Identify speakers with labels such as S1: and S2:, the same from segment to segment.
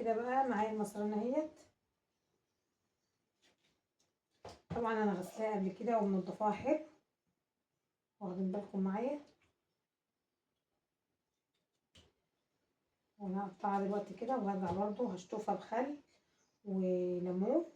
S1: كده بقى معايا المصرانه اهيت، طبعا انا غسلاها قبل كده ومنضفاها حلو، واخدين بالكم معايا. وانا هقطعها دلوقتي كده وهرجع برضو هشطفها بخل وليمون.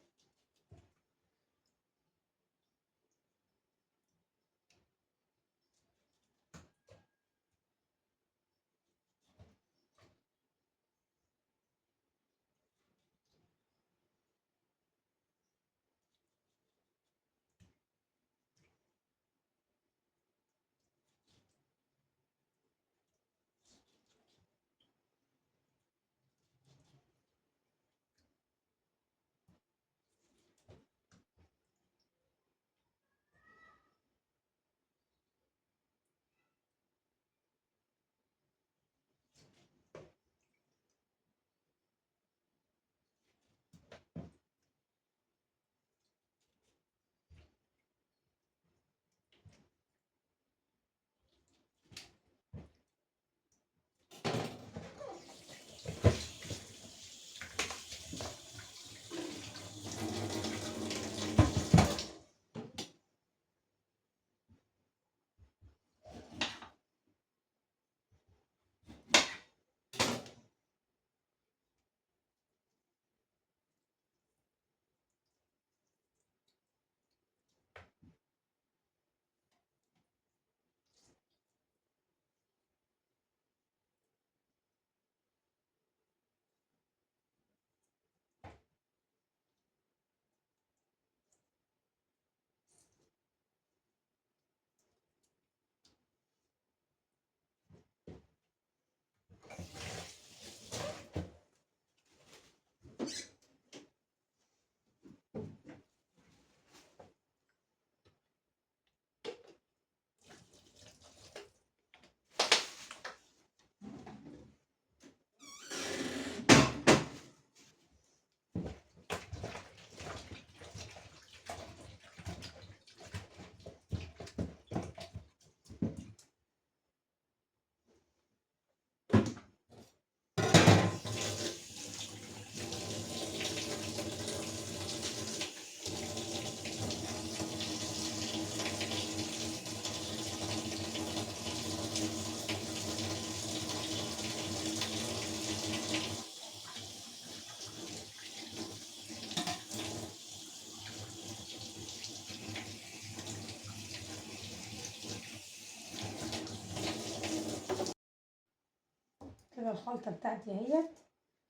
S1: كده الخلطة بتاعتي اهيت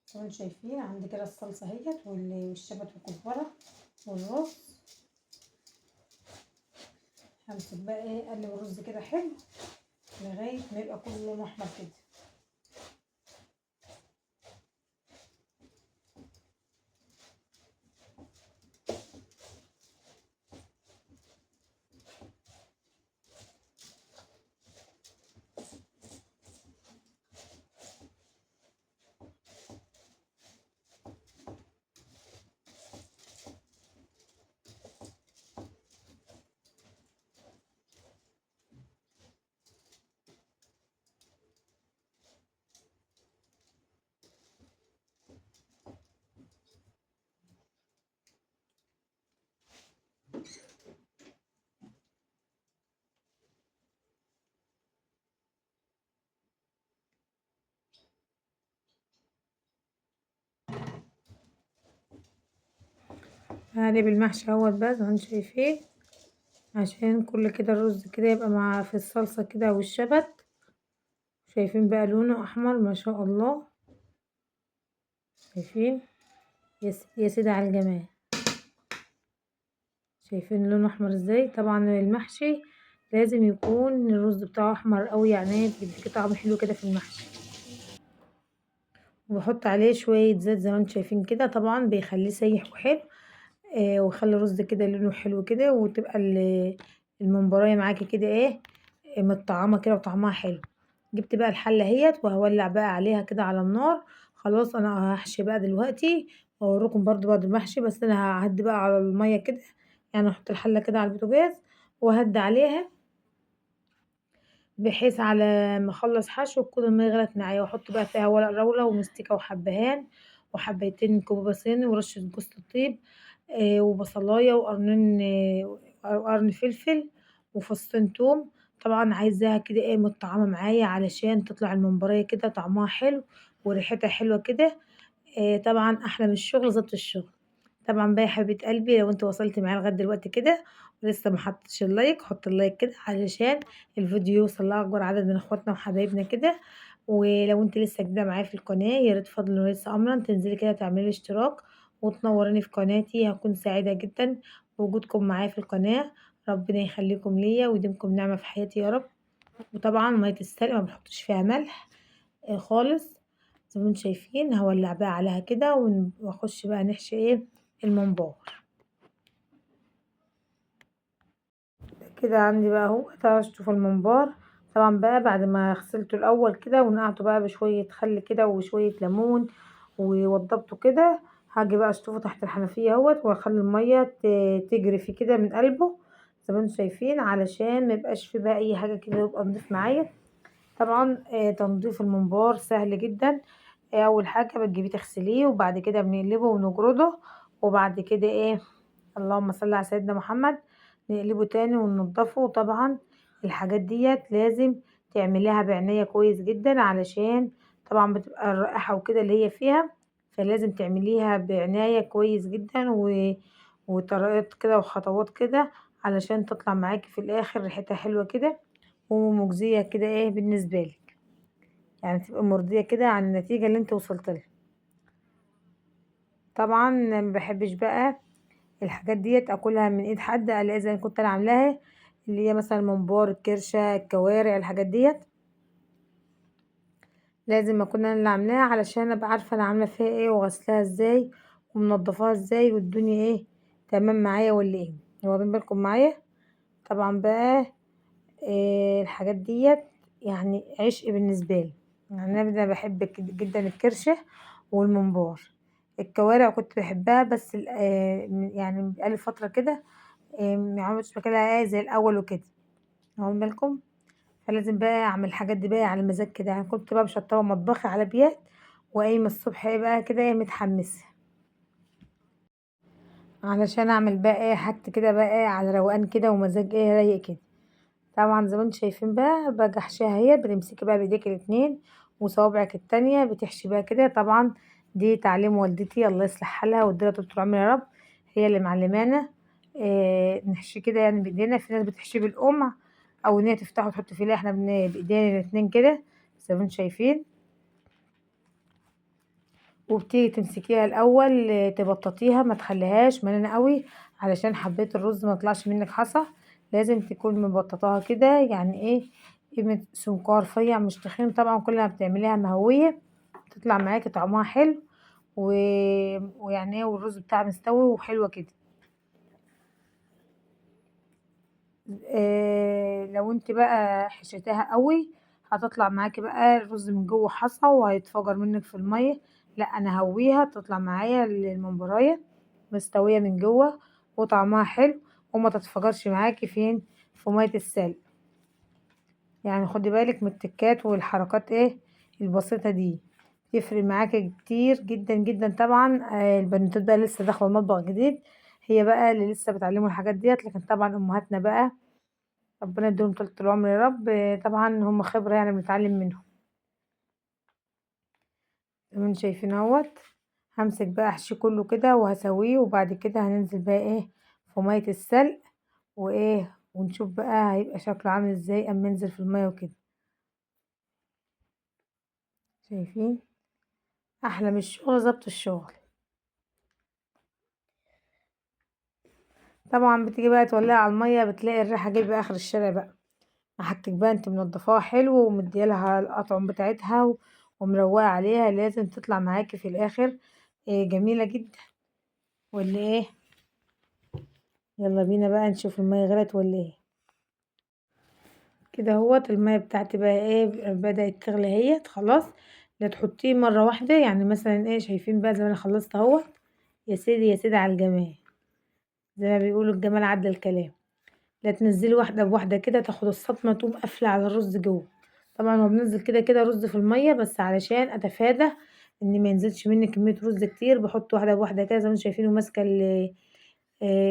S1: زي ما انتم شايفين، عندي كده الصلصة اهيت والشبت والكزبرة والرز. همسك بقى ايه، اقلب الرز كده حلو لغاية ما يبقى كله لونه احمر كده. هقلب المحشي اهوت بقى زي ما انتم شايفين، عشان كل كده الرز كده يبقى مع في الصلصة كده والشبت. شايفين بقى لونه احمر ما شاء الله، شايفين يا سيدي على الجمال، شايفين لونه احمر ازاي. طبعا المحشي لازم يكون الرز بتاعه احمر قوي، يعني بيديكي طعم حلو كده في المحشي. وبحط عليه شوية زيت زي ما انتم شايفين كده، طبعا بيخليه سايح وحلو، ويخلي الرز كده لونه حلو كده، وتبقى الممبرايه معاكي كده ايه متطعمه كده وطعمها حلو. جبت بقى الحلة اهيت وهولع بقى عليها كده على النار. خلاص انا هحشي بقى دلوقتي واوريكم برضو بعد المحشي، بس انا ههدي بقى على المية كده، يعني احط الحلة كده على البوتاجاز وهدي عليها بحيث على ما اخلص حشو تكون المية غلت معايا، واحط بقى فيها ورق راوله ومستكه وحبهان وحبايتين كوبابة صيني ورشة جوز الطيب، وبصلاية وقرنين، قرن فلفل وفصين توم. طبعا عايزاها كده ايه متطعمة معايا علشان تطلع الممبراية كده طعمها حلو وريحتها حلوة كده. طبعا احلى من الشغل ظبط الشغل. طبعا بقى يا حبيبه قلبي لو انت وصلت معايا لغاية دلوقتي كده ولسه ما حطيتش ال like، حط ال like كده علشان الفيديو يوصل لاكبر عدد من اخواتنا وحبايبنا كده. ولو انت لسه جديدة معايا في القناة يا ريت فضلا وليس امرا تنزلي كده تعملي اشتراك وتنوريني في قناتي، هكون سعيدة جدا بوجودكم معايا في القناة. ربنا يخليكم ليا ويديمكم نعمه في حياتي يا رب. وطبعا مية السلق ما بنحطش فيها ملح خالص زي ما انتم شايفين. هولع بقى عليها كده واخش بقى نحشي ايه الممبار كده. عندي بقى اهو طرشته في الممبار. طبعا بقى بعد ما غسلته الاول كده ونقعته بقى بشوية خل كده وشوية ليمون ووضبته كده، هاجي بقى اشطفه تحت الحنفية اهوت واخلي المية تجري فيه كده من قلبه زي ما انتم شايفين، علشان ما يبقاش فيه بقى اي حاجة كده، يبقى نضيف معايا. طبعا تنظيف الممبار سهل جدا. اول حاجة بتجيبيه تغسليه، وبعد كده بنقلبه ونجرده، وبعد كده ايه اللهم صل على سيدنا محمد نقلبه تاني وننضفه. طبعا الحاجات ديت لازم تعمليها بعناية كويس جدا، علشان طبعا بتبقى الرائحة وكده اللي هي فيها، فلازم تعمليها بعناية كويس جدا وطريقات كده وخطوات كده علشان تطلع معاكي في الاخر ريحتها حلوة كده ومجزية كده ايه بالنسبة لك، يعني تبقى مرضية كده عن النتيجة اللي انت وصلت لها. طبعا ما بحبش بقى الحاجات ديت اكلها من ايد حد الا اذا كنت انا عاملاها، اللي هي مثلا ممبار، الكرشه، الكوارع، الحاجات ديت لازم اكون انا اللي عاملاها علشان ابقى عارفه انا عامله فيها ايه وغسلاها ازاي ومنضفاها ازاي والدنيا ايه تمام معايا ولا ايه، واخدين بالكم معايا. طبعا بقى إيه الحاجات ديت يعني عشق بالنسبة لي، يعني انا بحب جدا الكرشه والممبار. الكوارع كنت بحبها بس يعني بقالي فترة كده ما عملتش باكلها زي الاول وكده، واخدين بالكم. فلازم بقى اعمل الحاجات دي بقى على مزاج كده، يعني كنت بقى مشطبه مطبخي على بيات وقايمه الصبح ايه بقى كده ايه متحمسة علشان اعمل بقى ايه حاجتي كده بقى ايه على روقان كده ومزاج ايه رايق كده. طبعا زي ما انتم شايفين بقى باجي احشيها اهي، بتمسكي بقى بايديك الاتنين وصوابعك التانية بتحشي بقى كده. طبعا دي تعليم والدتي الله يصلح حالها واديلها طول العمر يا رب، هي اللي معلمانا إيه نحشي كده يعني بايدينا. في ناس بتحشي بالقمع او ان هي تفتحه وتحط فيه، لا احنا بايدينا الاتنين كده زي ما انتم شايفين. وبتيجي تمسكيها الاول تبططيها، ما تخليهاش مليانة قوي علشان حبايه الرز ما تطلعش منك حصى، لازم تكون مبططاها كده يعني ايه قيمة سمكها رفيع مش تخين. طبعا كل ما بتعمليها مهويه تطلع معاكي طعمها حلو ويعني ايه والرز بتاعها مستوي وحلوه كده. إيه لو انت بقى حشيتها قوي هتطلع معاكي بقى الرز من جوه حصى وهيتفجر منك في المية، لا انا هويها تطلع معايا الممبرايه مستوية من جوه وطعمها حلو وما تتفجرش معاكي فين في مية السلق. يعني خدي بالك من التكات والحركات ايه البسيطة دي، تفرق معاكي كتير جدا جدا. طبعا البنوتات بقى لسه داخله المطبخ جديد، هي بقى اللي لسه بتعلموا الحاجات ديت، لكن طبعا امهاتنا بقى ربنا يديهم طول العمر يا رب، طبعا هم خبره يعني بنتعلم منهم. زي ما انتم شايفين اهوت همسك بقى احشيه كله كده وهسويه، وبعد كده هننزل بقى ايه في مية السلق وايه ونشوف بقى هيبقى شكله عامل ازاي اما ينزل في المية وكده. شايفين احلى من الشغل ظبط الشغل. طبعا بتيجي بقى تولعي على المية بتلاقي الريحة جايبه اخر الشارع بقى، حاجتك بقى انت منضفاها حلو ومديالها الاطعم بتاعتها ومروقه عليها، لازم تطلع معاكي في الاخر إيه جميلة جدا ولا ايه. يلا بينا بقى نشوف المية غلت ولا ايه. كده اهوت المية بتاعتي بقى ايه بدأت تغلي اهيت خلاص. لا تحطيه مرة واحدة، يعني مثلا ايه شايفين بقى زي ما انا خلصت اهوت، يا سيدي يا سيدي على الجمال، زي ما بيقولوا الجمال عدى الكلام. لا تنزلي واحدة بواحدة كده تاخد الصدمة تقوم قافله على الرز جوه. طبعا هو بننزل كده كده رز في المية بس علشان اتفادى إن ما ينزلش مني كمية رز كتير. بحط واحدة بواحدة كده زي ما انتم شايفين، وماسكة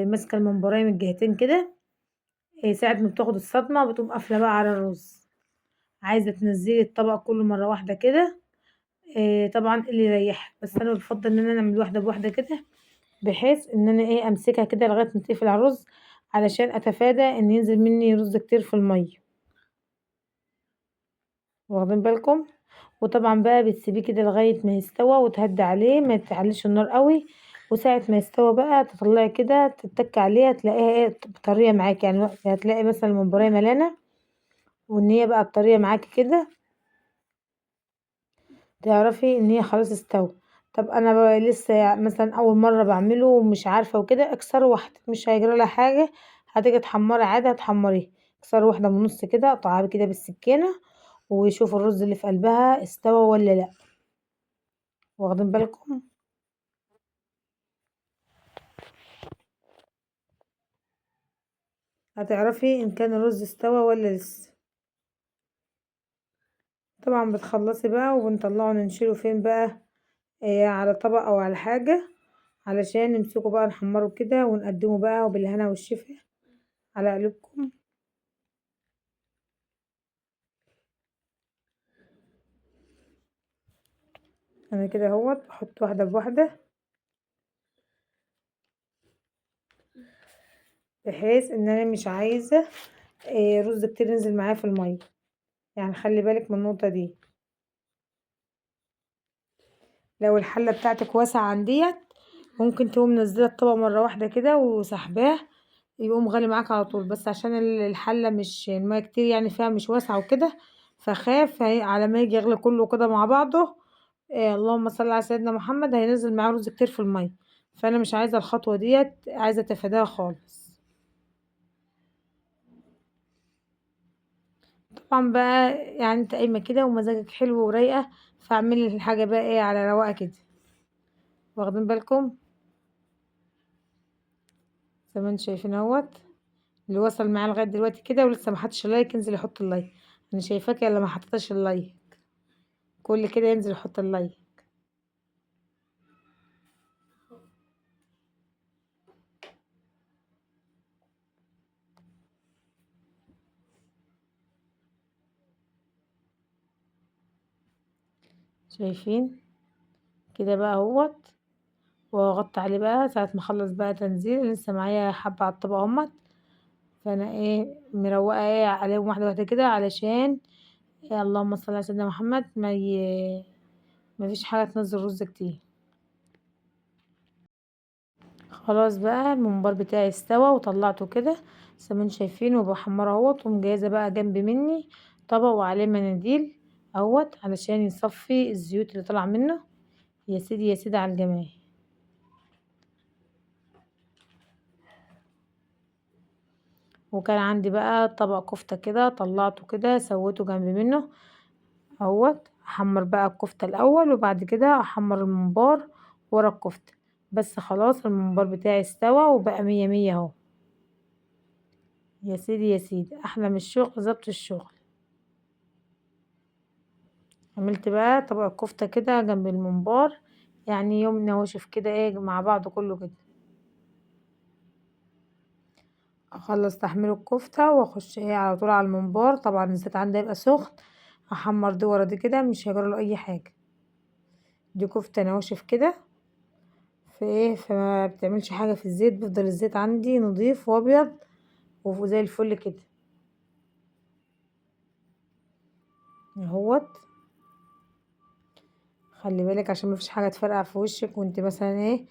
S1: ماسكة الممبراية من الجهتين كده. ساعة ما بتاخد الصدمة بتقوم قافلة بقى على الرز. عايزة تنزلي الطبق كله مرة واحدة كده، طبعا اللي يريحك، بس انا بفضل ان انا اعمل واحدة بواحدة كده، بحيث ان انا امسكها كده لغاية ما تقفل على الرز، علشان اتفادى ان ينزل مني رز كتير في المية، واخدين بالكم. وطبعا بقى بتسيبيه كده لغاية ما يستوى وتهدي عليه، ما تعليش النار قوي. وساعة ما يستوى بقى تطلعي كده تتك عليها، تلاقيها طرية معاكي، هتلاقي مثلا الممبرايه ملانة وان هي بقى طرية معاكي كده، تعرفي ان هي خلاص استوت. طب انا بقى لسه مثلا اول مرة بعمله ومش عارفه وكده، اكسري واحدة مش هيجرى لها حاجة، هتيجي تحمري عادي هتحمريها. اكسري واحدة من النص كده، قطعيها كده بالسكينة، وشوفوا الرز اللي في قلبها استوى ولا لا، واخدين بالكم. هتعرفي ان كان الرز استوى ولا لسه. طبعا بتخلصي بقى وبنطلعه ننشله فين بقى، على طبق او على حاجة، علشان نمسكه بقى نحمره كده ونقدمه بقى، وبالهنا والشفا على قلوبكم. انا كده اهوت بحط واحدة بواحدة، بحيث ان انا مش عايزة رز كتير ينزل معايا في المية، خلي بالك من النقطة دي. لو الحلة بتاعتك واسعة عن ديت ممكن تقوم منزلة الطبق مرة واحدة كده وسحباه، يقوم غالي معاك على طول، بس عشان الحلة مش المية كتير فيها مش واسعة وكده، فخاف على ما يجي يغلي كله كده مع بعضه، اللهم صل على سيدنا محمد، هينزل معاه رز كتير في المية، فأنا مش عايزة الخطوة ديت، عايزة أتفاداها خالص. طبعا بقى انت قايمة كده ومزاجك حلو ورايقة، فاعملي الحاجة بقى على رواقة كده، واخدين بالكم زي ما انتم شايفين اهوت. اللي وصل معايا لغاية دلوقتي كده ولسه ما حطش ال like انزل يحط ال like، انا شايفاك يا اللي ما حطيتش ال like، كل كده ينزل يحط ال like. شايفين كده بقى اهوت، واغطي عليه بقى ساعة ما اخلص بقى تنزيل، لسه معايا حبة على الطبق اهوت، فانا مروقة عليهم واحدة واحدة كده، علشان اللهم صل على سيدنا محمد ما فيش حاجة تنزل رز كتير. خلاص بقى الممبار بتاعي استوى وطلعته كده زي ما انتم شايفين، وبحمره اهوت، ومجهزة بقى جنب مني طبق وعليه مناديل اهوت علشان يصفي الزيوت اللي طالعه منه. يا سيدي يا سيدي على الجمال. وكان عندي بقى طبق كفته كده طلعته كده سويته جنب منه اهوت. احمر بقى الكفتة الاول وبعد كده احمر الممبار ورا الكفتة. بس خلاص الممبار بتاعي استوى وبقى مية مية اهو. يا سيدي يا سيدي احلى من الشغل ظبط الشغل. عملت بقى طبق الكفتة كده جنب الممبار، يعني يوم نواشف كده مع بعض كله كده. اخلص تحمير الكفتة واخش على طول على الممبار. طبعا الزيت عندي هيبقى سخن، احمر دي ورا دي كده مش هيجرى له اي حاجة. دي كفتة نواشف كده فما بتعملش حاجة في الزيت، بيفضل الزيت عندي نضيف وابيض وزي الفل كده اهوت. خلي بالك عشان مفيش حاجة تفرقع في وشك وانت مثلا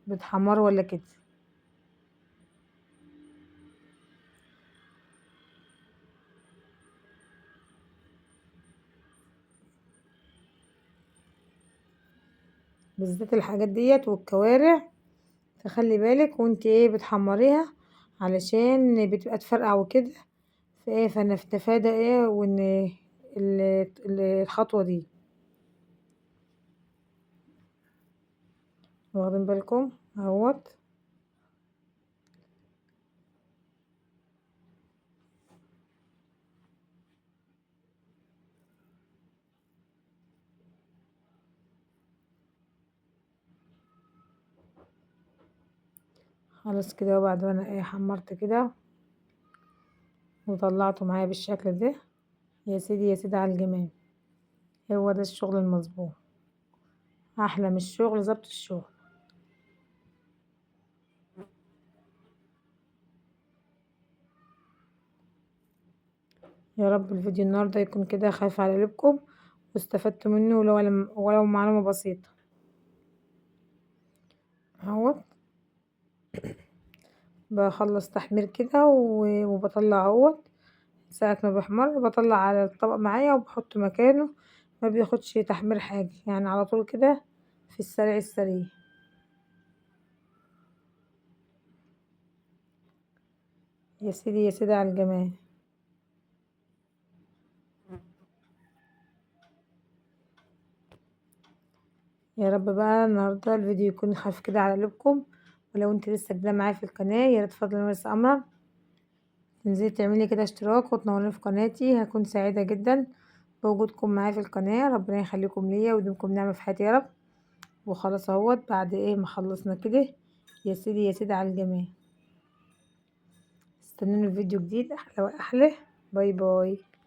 S1: بتحمر ولا كده. بالذات الحاجات ديت والكوارع، فخلي بالك وانت بتحمريها علشان بتبقى تفرقع وكده، فنتفادى وان الخطوة دي، واخدين بالكم اهوت. خلاص كده. وبعد ما انا ايه حمرت كده وطلعته معايا بالشكل ده، يا سيدي يا سيدي على الجمال. هو ده الشغل المظبوط، احلى من الشغل ظبط الشغل. يا رب الفيديو النهارده يكون كده خفيف على قلوبكم واستفدتوا منه ولو معلومة بسيطة اهوت. بخلص تحمير كده وبطلع اهوت. ساعة ما بيحمر بطلع على الطبق معايا وبحطه مكانه، ما بياخدش تحمير حاجة يعني، على طول كده في السريع السريع. يا سيدي يا سيدي على الجمال. يا رب بقى النهارده الفيديو يكون خفيف كده على قلوبكم. ولو انت لسه جديدة معايا في القناة، يا ريت فضلا وليس امرا تنزلي تعملي كده اشتراك وتنوريني في قناتي، هكون سعيدة جدا بوجودكم معايا في القناة. ربنا يخليكم ليا ويديمكم نعمه في حياتي يا رب. وخلاص اهوت بعد ايه ما خلصنا كده، يا سيدي يا سيدي على الجمال. استنوني في فيديو جديد احلى واحلى. bye bye.